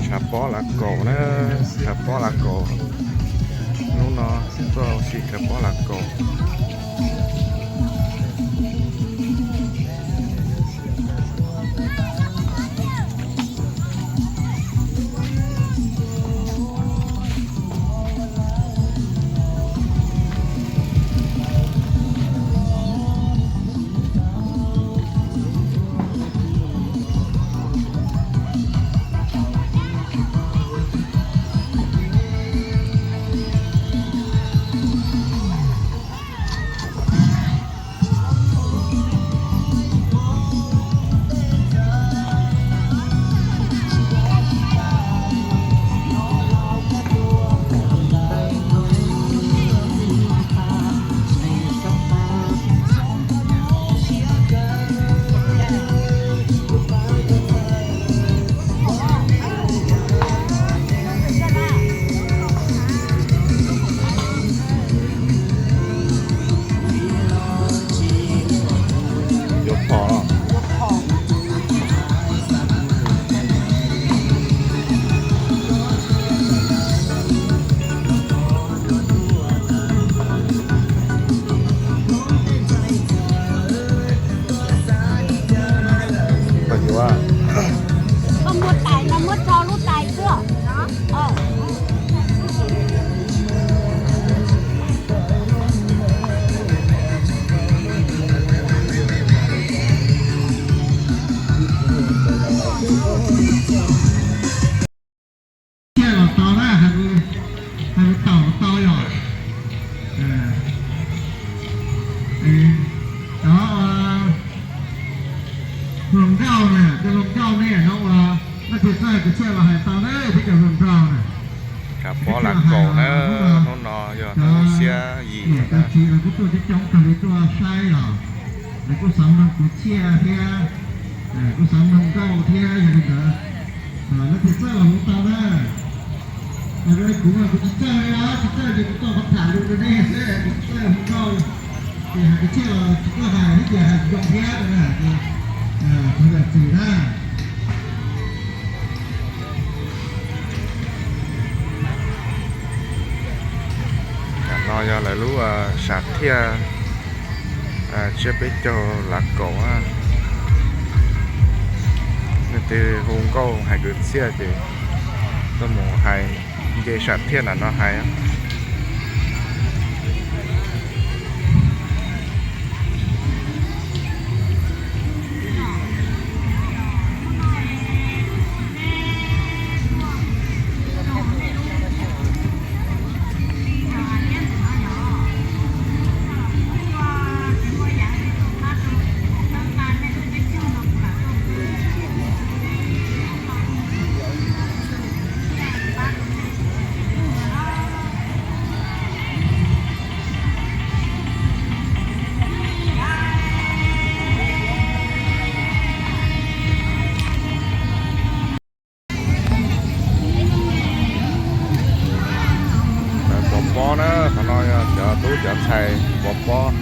Tshav pob lav kaum na, tshav pob lav kaum. Hnub no tuaj ua si tshav pob lav kaum. Yuav phom. Koj yuav. Koj muab tais no muab tso lub tais xwb. Thiaj los tau na, hais taum tau yog. Cov hluas nkauj na, cov hluas nkauj nej no ua, leej twg txawj kwv txhiaj los hais tau na, peb cov hluas nraug na. Tshav pob lav kaum na, hnub no yog hnub xiab yim na. Cov txiv lawv kuj tuaj coob coob kawg li tuaj saib los lawv kuj xav mloog kwv txhiaj thiab, kuj xav mloog nkauj thiab, yog li ntawd leej twg txawj los hu tau na. Kuv mas kuv tsis txawj li os, tsis txawj ces kuv tau qhov tham lus rau nej xwb, kuv tsis txawj hu nkauj. Ces hais kwv txhiaj los tsis txawj hais thiab, ces hais tsis zoo thiab na. Thov zam txim na. Tam no yog lawv lub sam thiaj tsiab peb caug lav kaum. Leej twg hu nkauj hais kwv txhiaj ces tuaj mus hais, nce sam thiaj nram no hais. Pov pob na, qhov no yog cov tub cov ntxhais pov pob.